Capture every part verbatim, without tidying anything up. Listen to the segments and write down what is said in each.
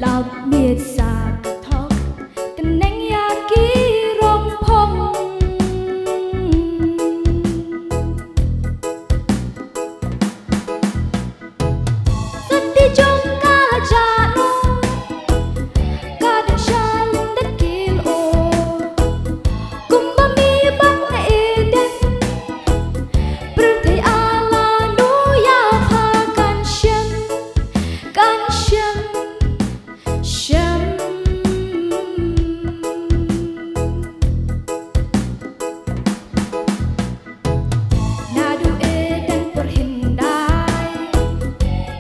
Lap miet sa ka thok, tneng ïa ki rong phong. Sati jong ka la jah noh, ka dang sha lyndet kil o. Kumba mi bang na Eden, pyrthei ala nu ïa pha kan shem, kan shem, shem. Naduh Eden por hyndai,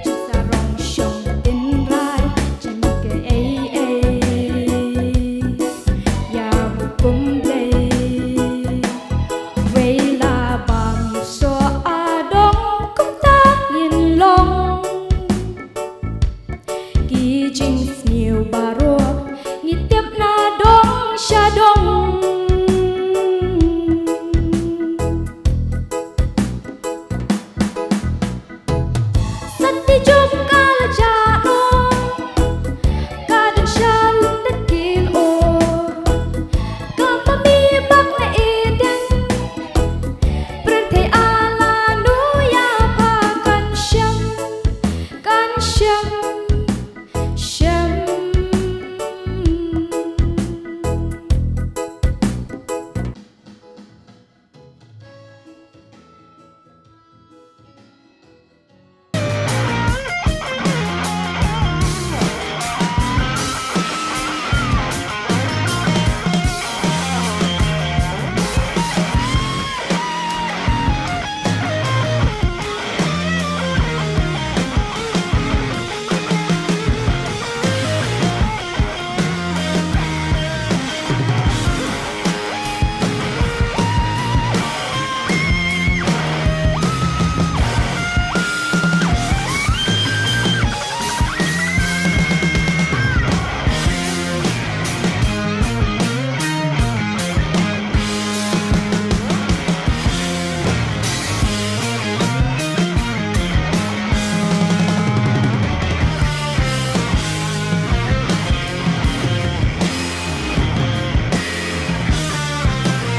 jong sarong shong tynrai, jong ka ei ei, ïa hukum Blei. Wei la bam so adong kumta ngin long. Ki jingsniew baroh